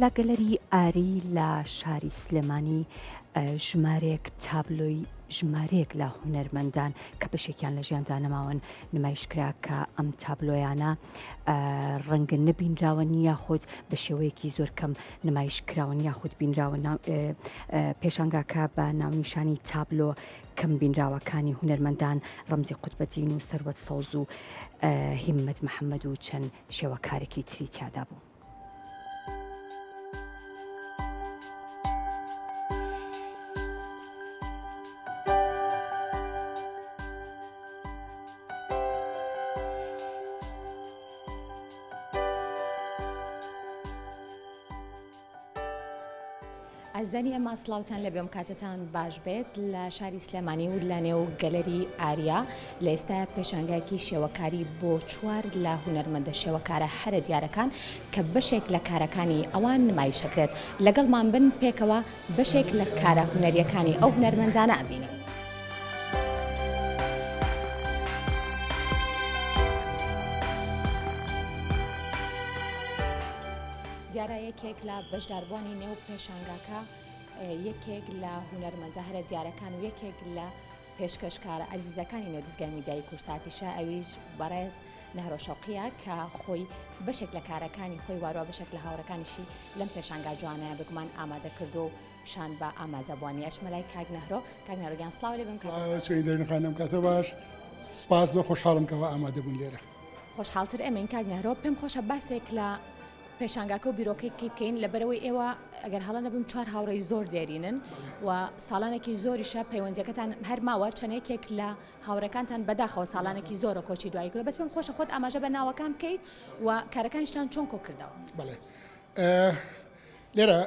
لە گەلەری ئاری لە شاری سلێمانی ژمارەیەک تابلۆی ژمارەیەک لە هونەرمەندان کە بەشێکیان لە ژیاندا نەماون نمایشکرا کە ئەم تابلۆیانە ڕەنگە نەبینراون یاخود بە شێوەیەکی زۆر کەم نمایش کراون یاخود بینراون پێشانگاکە بە ناونیشانی تابلۆ کەم بینراوەکانی هونەرمەندان ڕەمزی قوتبەدین و سەروەت سەوز و هیممەت محەممەد و چەند شێوەکارێکی تری تیادا بوو. ئازیزانی ئێمە سڵاوتان لێبێ ئەم کاتەتان باش بێت لە شاری سلێمانی و لە نێو گەلەری ئاریا لە ئێستا پێشانگایەکی شێوەکاری بۆ چوار لە هونەرمەندە شێوەکارە هەرە دیارەکان کە بەشێک لە کارەکانی ئەوان نمایشەکرێت لەگەڵمان بن پێکەوە بەشێک لە کارە هونەریەکانی ئەو هونەرمەندانە ئەبینین. دیارە یەکێک لە بەشداربووانی نێو پێشانگاکە یەکێک لە هونەرمەندە هەرە دیارەکان و یەکێک لە پێشکەشکارە ئەزیزەکانی نێو دەزگای میدیایی کورساتیشە ئەویش بەڕێز نەهرۆ شەوقیە کە خۆی بەشێک لە کارەکانی خۆی واروە بەشێک لە هاوڕەکانیشی لەم پێشانگا جوانەیە بگومان ئامادە کردو و پیشان بە ئامادەبووانی ئەچمە لای کاک نەهرۆ کاک نەهرۆ گیان سڵاو لێ بم سڵاو دەروین خانم کاتە باش سپاس زۆر خۆشحاڵم کەوا ئامادە بوون لێرە. خۆشحاڵتر ئێمەین کاک نەهرۆ پێم خۆشە باسێک لە پێشانگاکە و بیرۆکەی کەی بکەین لەبەرەوەی ئێوە ئەگەر هەڵە نەبم چوار هاوڕێی زۆر دێرینن و ساڵانێکی زۆریشە پەیوەندیەکەتان هەر ماوە چەند یەکێک لە هاوڕێکانتان بەداخەوە ساڵانێکی زۆرە کۆچی دوایی کردووە بەس پێم خۆشە خۆت ئاماژە بە ناوەکان بکەیت و کارەکانیشتان چۆن کۆ کردەوە؟ بەڵێ لێرە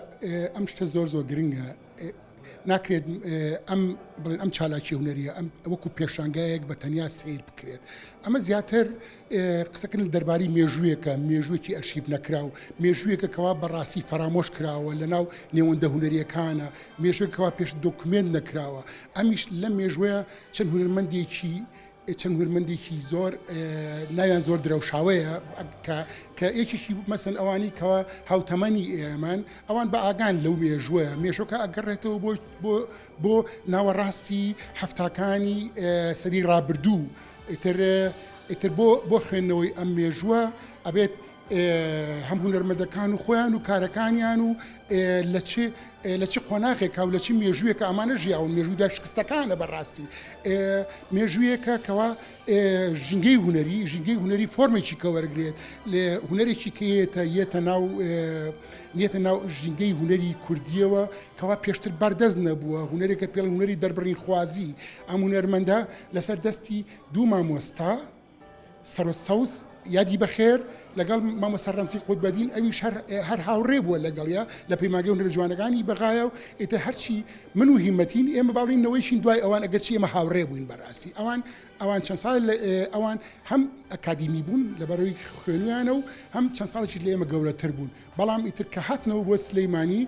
ئەم شتە زۆر زۆر گرنگە ناکرێت ئەم بڵێن ئەم چالاکی هونەریە ئەم وەکو پێشانگایەک بە تەنیا سیر بکرێت ئەمە زیاتر قسەکردن دەربارەی مێژوویەکە مێژوویەکی ئەرشیف نەکراو مێژوویەکە کەوا بەڕاستی فەرامۆش کراوە لە ناو نێوەندە هونەریەکانە مێژووێک کەوا پێش دۆکمێنت نەکراوە ئەمیش لەم مێژوەیە چەند هونەرمەندێکی چەند هونەرمەندێکی زۆر ناویان زۆر درەوشاوەیە کە کە یەکێکی مەسەن ئەوانی کەوا هاوتەمەنی ئێمەن ئەوان بە ئاگان لەو مێژوەیە مێژوەکە ئەگەڕێتەوە بۆ بۆ بۆ ناوەڕاستی حەفتاکانی سەدەی ڕابردوو ئیتر ئیتر بۆ بۆ خوێندنەوەی ئەم مێژووە ئەبێت هەم هونەرمەندەکان و خۆیان و کارەکانیان و لە چ لە چ قۆناغێکا و لە چ مێژوویەکە ئەمانە ژیاون مێژوودا شکستەکانە بەڕاستی مێژوویەکە کەوا ژینگەی هونەری ژینگەی هونەری فۆرمێکی کە وەرگێت لە هونەرێکی کە یێتە یێتە ناو نیەتە ناو ژینگەی هونەری کوردیەوە کەوا پێشتر بەردەست نەبووە هونەرێکە پێڵ هونەری دەربڕین خوازی ئەم هونەرمەندە لەسەر دەستی دوو مامۆستا، سەروەت سەوز، یادی بەخێر، لەگەڵ مامۆستا ڕەمزی قوتبەدین ئەویش هەر هەر هاوڕێ بووە لەگەڵیا لە پەیمانگەی هونەرە جوانەکانی بەغایا و ئیتر هەرچی من و هیمەتین ئێمە با بڵێین نەوەیشین دوای ئەوان ئەگەرچی ئێمە هاوڕێ بووین بەڕاستی ئەوان ئەوان چەند ساڵ ئەوان هەم ئەکادیمی بوون لەبەرەوەی خوێنویانە و هەم چەند ساڵێکیش لە ئێمە گەورەتر بوون بەڵام ئیتر کە هاتنەوە بۆ سلەیمانی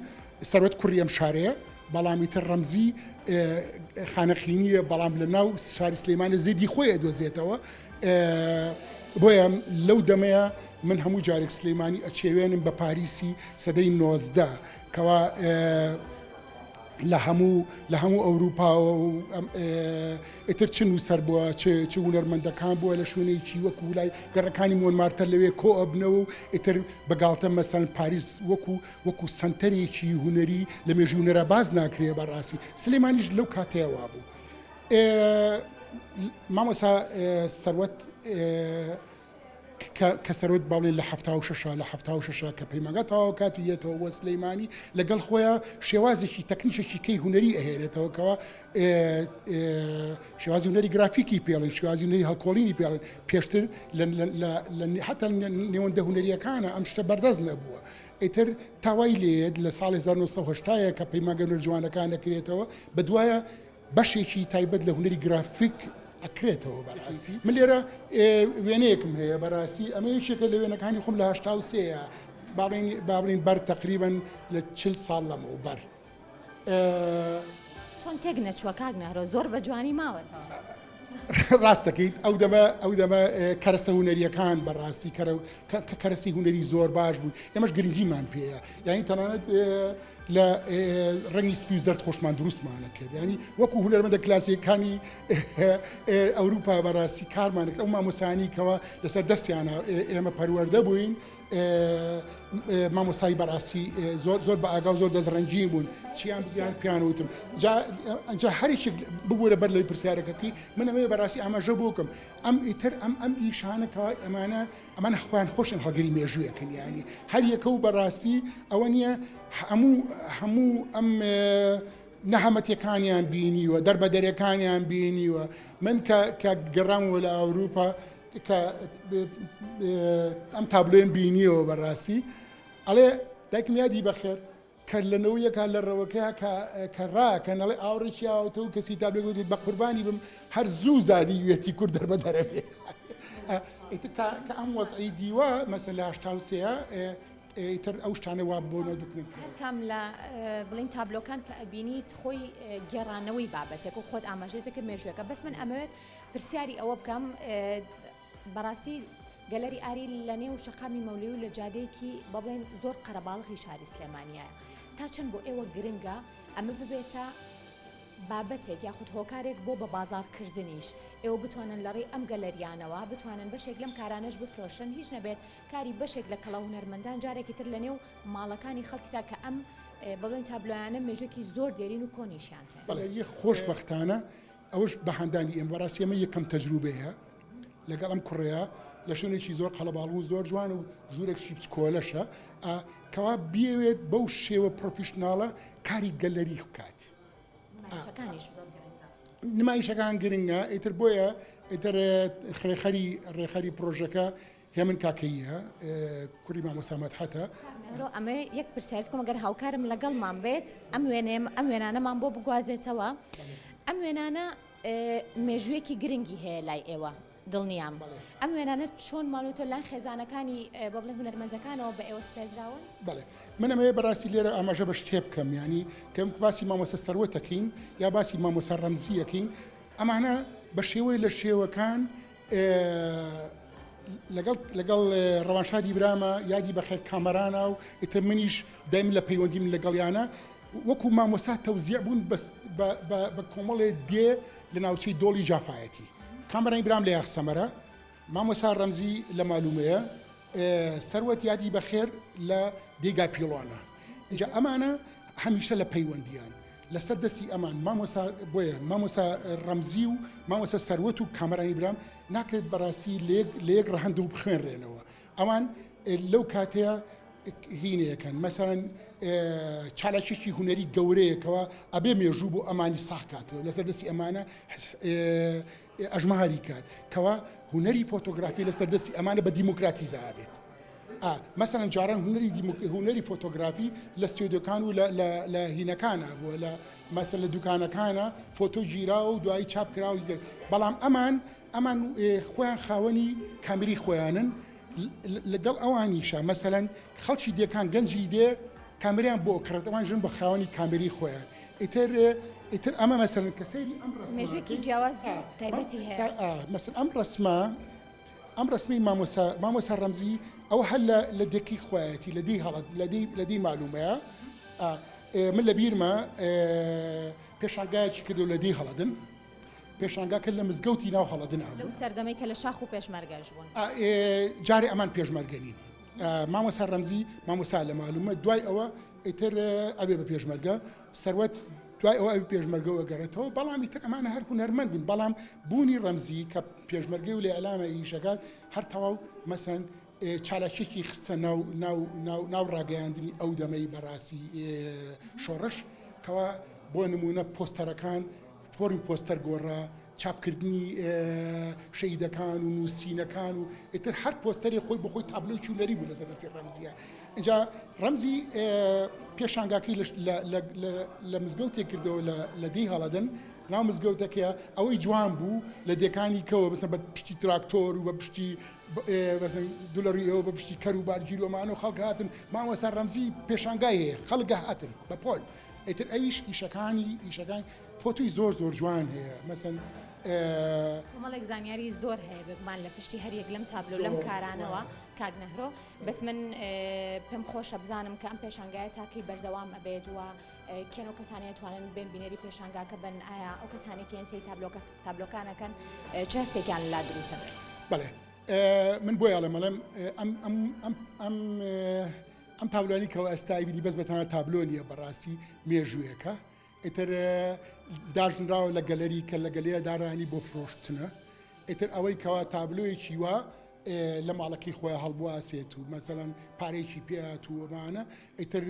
سەروەت کوڕی ئەم شارەیە بەڵام ئیتر ڕەمزی خانەقینیە بەڵام لە ناو شاری سلەیمانە زێدی خۆی ئەدۆزێتەوە بۆیە لەو دەمەیە من هەموو جارێک سلەیمانی ئەچێوێنم بە پاریسی سەدەی 19 کەوا لە هەموو لە هەموو ئەوروپاوە و ئیتر چ نووسەر بووە چ چ هونەرمەندەکان بووە لە شوێنێکی وەکو لای گەڕەکانی مۆنمارتەر لەوێ کۆ ئەبنەوە و ئیتر بە گاڵتە مەسەن پاریس وەکو وەکو سەنتەرێکی هونەری لە مێژوو هونەرا باس ناکرێ بەڕاستی سلێمانیش لەو کاتەیە وابوو مامۆستا سەروەت کە کە سەروەت با بڵێین لە 76 لە 76 کە پەیمانگا تەواو کات و یەتەوە بۆ سلەیمانی لەگەڵ خۆیان شێوازێکی تەکنیکێکی کەی هونەری ئەهێنێتەوە کەوا شێوازی هونەری گرافیکی پێڵین شێوازی هونەری هەڵکۆڵینی پێڵین پێشتر حتا نێوەندە هونەریەکانە ئەم شتە بەردەست نەبووە ئیتر تاوای لێت لە ساڵی 1970 کە پەیمانگە هونەر جوانەکان دەکرێتەوە بەدوایە بەشێکی تایبەت لە هونەری گرافیک ئەکرێتەوە بەڕاستی من لێرە وێنەیەکم هەیە بەڕاستی ئەمە یەکێکە لە وێنەکانی خۆم لە 83 باڵین با بڵێین بەر تقریبن لە چل ساڵ لەمەوبەر. چۆن تێک نەچووە کاک نەهرۆ زۆر بە جوانی ماوەتەوە. ڕاست دەکەیت ئەو دەمە ئەو دەمە کەرەسە هونەریەکان بەڕاستی کەرە کە کەرەسی هونەری زۆر باش بوو ئێمەش گرنگیمان پێیە یعنی تەنانەت لە ڕەنگی سپی و زەرد خۆشمان دروستمانە کرد ینی وەکو هونەرمەندە کلاسیەکانی ئەوروپا بەڕاستی کارمان کرد ئەو مامۆسانی کەەوە لەسەر دەستیانە ئێمە پەروەردە بووین مامۆستای بەڕاستی زۆر زۆر بە ئاگا و زۆر دەستڕەنگین بوون چیان بزیان پیان وتم جا جا هەرێکێک ببوورە بەر لەوەی پرسیارەکە بکەی من ئەمەیە بەڕاستی ئاماژە بۆ بکەم ئەم ئیتر ئەم ئەم ئیشانە کەوا ئەمانە ئەمانە خۆیان خۆشن هەڵگری مێژوویەکن یانی هەر یەکە و بەڕاستی ئەوە نییە هەموو هەموو ئەم نەهامەتیەکانیان بینیوە دەربەدەرەکانیان بینیوە من کە کە گەڕامەوە لە ئەوروپا کە ئەم تابلۆیەم بینیەوە بەڕاستی ئەڵێ دایکم یادی بەخێر کە لە نەوەیەکە لە ڕەوەکە کە ڕاکەن ئەڵێ ئاوڕێکی ئاوتە و کەسی تابلۆ گوتی بە قوربانی بم هەر زوو زانیویەتی کورد دەربەدەرەبێ ئیتر کە ئەم وەزعی دیوە مەسەلەن لە 83 ئیتر ئەو شتانە وا بۆ نەدوکنن. هەر کام لە بڵین تابلۆکان کە ئەبینیت خۆی گێڕانەوەی بابەتێک و خۆت ئاماژەی پێکرد مێژووەکە بەس من ئەمەوێت پرسیاری ئەوە بکەم بەڕاستی گەلەری ئاری لە نێو شەقامی مەولەوی و لە جادەیەکی بە بڵێن زۆر قەرەباڵغی شاری سلێمانیایە تا چەند بۆ ئێوە گرنگە ئەمە ببێتە بابەتێک یاخود هۆکارێک بۆ بە بازاڕکردنیش ئێوە بتوانن لە ڕێی ئەم گەلەریانەوە بتوانن بەشێک لەم کارانەش بفرۆشن هیچ نەبێت کاری بەشێک لە کەڵە هونەرمەندان جارێکی تر لە نێو ماڵەکانی خەڵکیدا کە ئەم بەڵێن تابلۆیانە مێژوێکی زۆر دێرین و کۆنیشیان هەیە. بەڵێ خۆشبەختانە ئەوەش بە هاندانی ئێمە، بەڕاستی ئەمە یەکەم تەجروبەیە لەگەڵ ئەم کوڕەیە لە شوێنێکی زۆر قەڵەباڵغ و زۆر جوان و ژوورێکی بچکۆلەشە کەوا بیەوێت بەو شێوە professional ە کاری گەلەری بکات. نمایشەکان گرنگە ئیتر بۆیە ئیتر ڕێخەری ڕێخەری پرۆژەکە هێمن کاکەییە کوڕی مامۆستا مەدحەتە. کاک ئەمەوێ یەک پرسیارت بکەم گەر هاوکارم لەگەڵمان بێت ئەم وێنەیە ئەم وێنانەمان بۆ بگوازێتەوە ئەم وێنانە مێژوویەکی گرنگی هەیە لای ئێوە دڵنیام ئەم وێنانە چۆن ماونەتەوە لای خێزانەکانی بۆ بڵێ هونەرمەندەکانەوە بە ئێوە سپێردراون؟ بەڵێ من ئەمەوێ بەڕاستی لێرە ئاماژە بە شتێ بکەم یانی کە باسی مامۆستا سەروەت ئەکەین یا باسی مامۆستا ڕەمزی ئەکەین ئەمانە بە شێوەی لە شێوەکان لەگەڵ لەگەڵ ڕەوانشادی برامە یادی بەخێر کامەرانە و ئیتر منیش دایم لە پەیوەندیم لەگەڵیانە وەکو مامۆستا تەوزیع بوون بە کۆمەڵێ دێ لە ناوچەی دۆڵی جافایەتی کامەرانی برام لە یاخسەمەرە مامۆسا ڕەمزی لە مالومەیە سەروەت یادی بەخێر لە دێگا پیڵۆنە اینجا ئەمانە هەمیشە لە پەیوەندیان لەسەر دەستی ئەمان مامۆسا بۆیە مامۆسا ڕەمزی و مامۆسا سەروەت و کامەرانی برام ناکرێت بەڕاستی لە یەک ڕەهەند و بخوێنرێنەوە ئەوان لەو کاتەیە هینەکەن مەسەن چالاکیی هونەری گەورەیەکەوە ئەبێ مێژوو بۆ ئەمانی ساخکاتەوە لەسەر دەستی ئەمانە ئەژماری کات کەوا هونەری فۆتۆگرافی لەسەر دەستی ئەمانە بە دیموکراتیزە ئەبێت. ئا مەسەلەن جاران هونەری دیموک هونەری فۆتۆگرافی لە ستۆدیۆکان و لە لە لە هینەکانا بووە لە مەسە لە دوکانەکانا فۆتۆ گیراوە و دوایی چاپ کراوە و بەڵام ئەمان ئەمان خۆیان خاوەنی کامری خۆیانن لەگەڵ ئەوانیشە مەسەلەن خەڵکی دێکان گەنجی دێ کامریان بۆ کڕێت ئەوان ژن بە خاوەنی کامری خۆیان ئیتر ئیتر ئەمە مەسەلەن کە سەیری ئەم ڕەسمە مێژوویەکی جیاواز و تایبەتی هەیە. مەسەلەن ئەم ڕەسمە ئەم ڕەسمەی مامۆسا مامۆسا ڕەمزی ئەوە هەر لە لە دێکەی خۆیەتی لە دێی هەڵەت لە دێی لە دێی مالومەیە من لە بیرمە پێشانگایەکی کردو لە دێی هەڵەدن پێشانگاکە لە مزگەوتی ناو هەڵەدن لەو سەردەمەی کە لە شاخ و پێشمەرگەش بوون جارێ ئەمان پێشمەرگە نین مامۆسا ڕەمزی مامۆسا لە مالومە دوای ئەوە ئیتر ئەبێ بە پێشمەرگە سەروەت دوای ئەوە ئەوی پێشمەرگەوە ئەگەڕێتەوە بەڵام ئیتر ئەمانە هەر هونەرمەند بوون بەڵام بوونی ڕەمزی کە پێشمەرگەی و لە ئیعلامە ئیشەکات هەر تەواو مەسەن چالاکیەکی خستە ناو ناو ناو ناو ڕاگەیاندنی ئەو دەمەی بەڕاستی شۆڕش کەوا بۆ نمونە پۆستەرەکان فۆرمی پۆستەر گۆڕا، چاپکردنی شەهیدەکان و نووسینەکان و ئیتر هەر پۆستەرێ خۆی بۆ خۆی تابلۆیەکی هونەری بوو لەسەر دەستی ڕەمزیە. ئینجا ڕەمزی پێشانگاکەی لە مزگەوتێک کردەوە لە دێی هەڵەدن ناو مزگەوتەکەیە ئەوەی جوان بوو لە دێکانی کەوە بەسە بە پشتی تراکتۆر و بە پشتی بەسن دولەڕی ئەوە بە پشتی کەر و بارگیر ومانە و خەڵک هاتن مامۆستا ڕەمزی پێشانگای هەیە خەڵک هاتن بە پۆل ئیتر ئەویش ئیشەکانی ئیشەکان فۆتۆی زۆر زۆر جوان هەیە مەسەن. کۆمەڵێک زانیاری زۆر هەیە بێگومان لە پشتی هەریەک لەم تابلۆ لەم کارانەوە کاک نەهرۆ بەس من پێم خۆشە بزانم کە ئەم پێشانگایە تاکەی بەردەوام ئەبێت و کێن و کەسانی ئەتوانن بێن بینەری پێشانگاکە بن ئایا ئەو کەسانی کێن سەی تابلۆکە تابلۆکانەکەن چ هەستێکیان لا دروستە بێت؟ بەڵێ من بۆی ئەڵێم ئەڵێم ئەم ئەم ئەم ئەم ئەم تابلۆانی کەەوە ئێستا بینی بەس بەتەنها تابلۆ نییە بەڕاستی مێژوویەکە ئیتر داژنراوە لە گەلەری کە لە گەلەیە دارانی بۆ فرۆشتنە ئیتر ئەوەی کەوا تابلۆیەکی وا لە ماڵەکەی خۆی هەڵبواسێت و مەسەلەن پارێکی پێات و ئەمانە ئیتر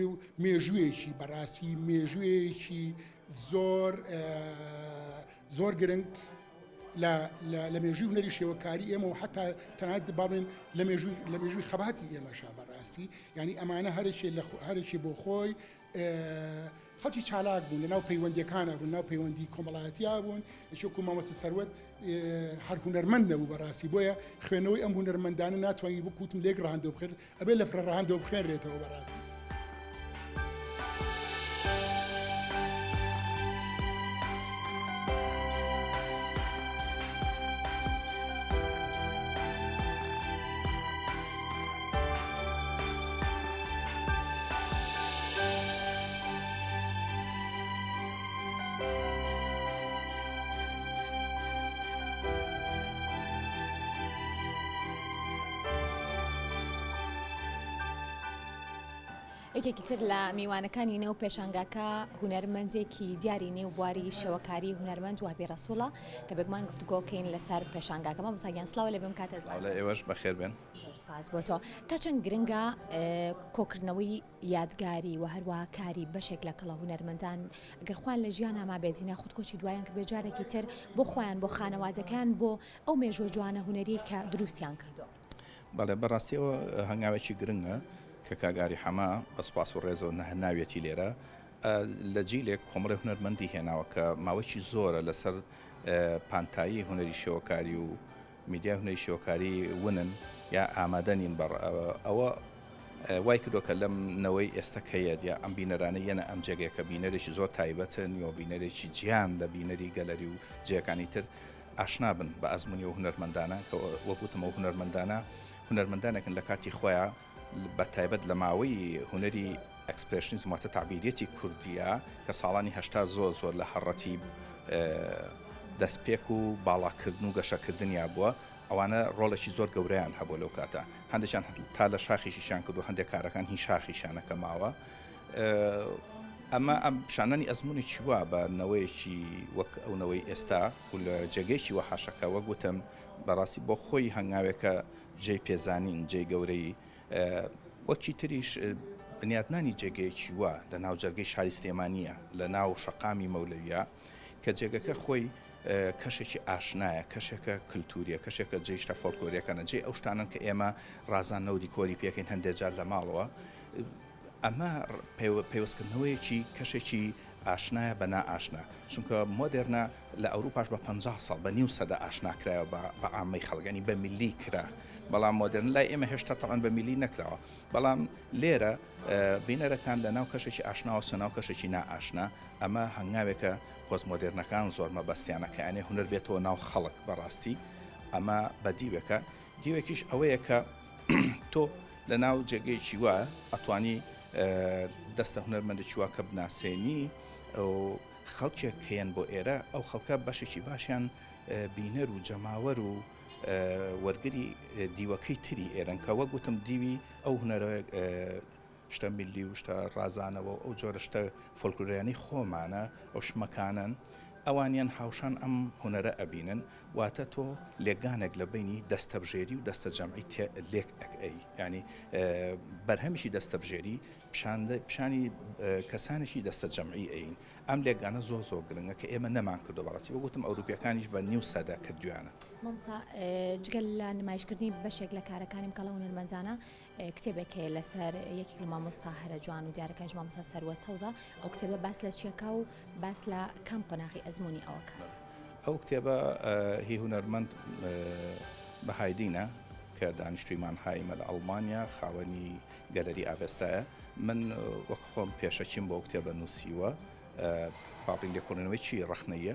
مێژوویەکی بەڕاستی مێژوویەکی زۆر زۆر گرنگ لە مێژووی هونەری شێوەکاری ئێمە و حتا تەنانەت باڵێن لە مێژووی لە مێژووی خەباتی ئێمەشا بەڕاستی یعنی ئەمانە هەرێکی لە هەرێکی بۆ خۆی خەڵکی چالاک بوون لەناو پەیوەندیەکانە بوون ناو پەیوەندی کۆمەڵایەتیا بوون یەکێک مامۆستا سەروەت هەر هونەرمەند نەبوو بەڕاستی بۆیە خوێندنەوەی ئەم هونەرمەندانە ناتوانانی بکوتم لێک ڕەهەندەوە بخێن ئەبێ لە فرە ڕەهەندەوە بخوێنرێتەوە بەڕاستی. یەکێکی تر لە میوانەکانی نێو پێشانگاکە هونەرمەندێکی دیاری نێو بواری شێوەکاری هونەرمەند وەهبی ڕەسوڵە کە بێگومان گفتوگۆکەین لەسەر پێشانگاکە مامۆستا گیان سڵاو لێ بم کاتت سڵاو لە ئێوەش بەخێر بێن. زۆر سپاس بۆ تۆ. تا چەند گرنگە کۆکردنەوەی یادگاری و هەروەها کاری بەشێک لە کەڵە هونەرمەندان گەر خۆیان لە ژیانا مابێت یاخود کۆچی دوایان کردبێت جارێکی تر بۆ خۆیان بۆ خانەوادەکەیان بۆ ئەو مێژووە جوانە هونەریەی کە دروستیان کردووە؟ بەڵێ بەڕاستی ئەوە هەنگاوێکی گرنگە کە کاک ئاری حەمە بە سپاس و ڕێزەوە ناویەتی لێرە لە جیلێک کۆمەڵی هونەرمەندی هێناوە کە ماوەیەکی زۆرە لەسەر پانتایی هونەری شێوەکاری و میدیای هونەری شێوەکاری ونن یا ئامادە نین بەڕ ئەوە وای کردووە کە لەم نەوەی ئێستا کە یەت یا ئەم بینەرانە یەنە ئەم جێگەیە کە بینەرێکی زۆر تایبەتن یا بینەرێکی جیان لە بینەری گەلەری و جێیەکانی تر ئاشنا بن بە ئەزمموی و هونەرمەندانە کە وەک وتم ئەو هونەرمەندانە هونەرمەندانێکن لە کاتی خۆیان بە تایبەت لە ماوەی هونەری ئەکسپرێشنیزم واتە تەعبیریەتی کوردیە کە ساڵانی هەشتا زۆر زۆر لە هەڕەتی دەستپێک و باڵاکردن و گەشەکردنیا بووە ئەوانە ڕۆڵێکی زۆر گەورەیان هەبوو لەو کاتە هەندێکیان تا لە شاخیشیان کردو هەندێک کارەکان هی شاخیشانەکە ماوە ئەمە ئەم پیشاندانی ئەزمونێکی وا بە نەوەیەکی وەک ئەو نەوەی ئێستا و لە جێگەیەکی وەهاشەکە وەک وتم بەڕاستی بۆ خۆی هەنگاوێکە جێی پێزانین، جێی گەورەیی. وەکی تریش بنیاتنانی جێگەیەکی وا لە ناو جەرگەی شاری سلێمانییە، لە ناو شەقامی مەولەوییە، کە جێگەکە خۆی کەشێکی ئاشنایە، کەشێکە کلتورییە، کەشێکە جێی شتە فۆلکلۆرییەکانە، جێی ئەو شتانەن کە ئێمە ڕازاندنەوە و دیکۆری پێکەین هەندێک جار لە ماڵەوە. ئەمە پەیوەستکردنەوەیەکی کەشێکی ئاشنایە بە نائاشنا، چونکە مۆدێرنە لە ئەوروپاش بە 50 ساڵ بە نیو سەدە ئاشنا کرایەوە بە عامەی خەڵک، یانی بە میللی کرا، بەڵام مۆدێرن لای ئێمە هێشتا تەبعەن بە میللی نەکراوە، بەڵام لێرە بینەرەکان لە ناو کەشێکی ئاشناوە چنە ناو کەشێکی نائاشنا، ئەمە هەنگاوێکە پۆست مۆدێرنەکان زۆر مەبەستیانە کە یانێ هونەر بێتەوە ناو خەڵک، بەڕاستی ئەمە بە دیوێکە، دیوێکیش ئەوەیە کە تۆ لە ناو جێگەیەکی وا ئەتوانی دەستە هونەرمەندێکی وا کە بناسێنی و خەڵکێک کە یەن بۆ ئێرە ئەو خەڵکە بەشێکی باشیان بینەر و جەماوەر و وەرگری دیوەکەی تری ئێرەن کە وەک وتم دیوی ئەو هونەرە شتە میللی و شتە ڕازانەوە و ئەو جۆرە شتە فۆلکلۆریانەی خۆمانە ئەو شمەکانەن ئەوانیان هاوشان ئەم هونەرە ئەبینن واتە تۆ لێکدانێک لە بەینی دەستەبژێری و دەستەجەمعی تێ لێک ئەکەی یانی بەرهەمیشی دەستەبژێری پیشانی کەسانێکی دەستەجەمعی ئەین ئەم لێکدانە زۆر زۆر گرنگە کە ئێمە نەمان کردو بەڕاستی وەک وتم ئەوروپیەکانیش بە نیو سەدە کردویانە. مامۆستا جگە لە نمایشکردنی بەشێک لە کارەکانیم کەڵە هونەرمەندانە کتێبێک هەیە لەسەر یەکێک لە مامۆستا هەرە جوان و دیارەکانیش مامۆستا سەروەت سەوزە، ئەو کتێبە باس لە چیەکا و باس لە کام قۆناغی ئەزموونی ئەوەکا؟ ئەو کتێبە هی هونەرمەند بەهایدینە کە دانیشتووی مانهایمە لە ئەڵمانیا، خاوەنی گەلەری ئاڤێستایە. من وەک خۆم پێشەکیم بۆ ئەو کتێبە نووسیوە، با بڵێین لێکۆڵینەوەیەکی ڕەخنەییە.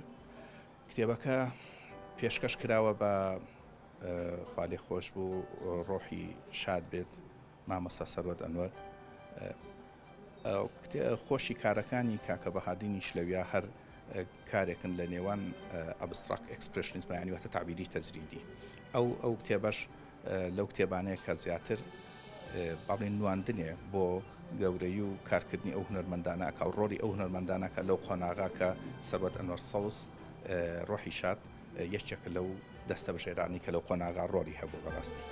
کتێبەکە. پێشکەش کراوە بە خوا لێ خۆش بوو ڕۆحی شاد بێت مامۆستا سەروەت ئەنوەر خۆشی کارەکانی کاکە بەهادینیش لەویا هەر کارێکن لە نێوان abstract expressionism یانی واتە تەعبیری تەجریدی ئەو ئەو کتێبەش لەو کتێبانەیە کە زیاتر باڵین نواندنێ بۆ گەورەی و کارکردنی ئەو هونەرمەندانە ئەکا و ڕۆڵی ئەو هونەرمەندانە کە لەو قۆناغا کە سەروەت ئەنوەر سەوز ڕۆحی شاد یەکێکە لەو دەستەبژێرانەی کە لەو قۆناغا ڕۆڵی هەبوو بەڕاستی.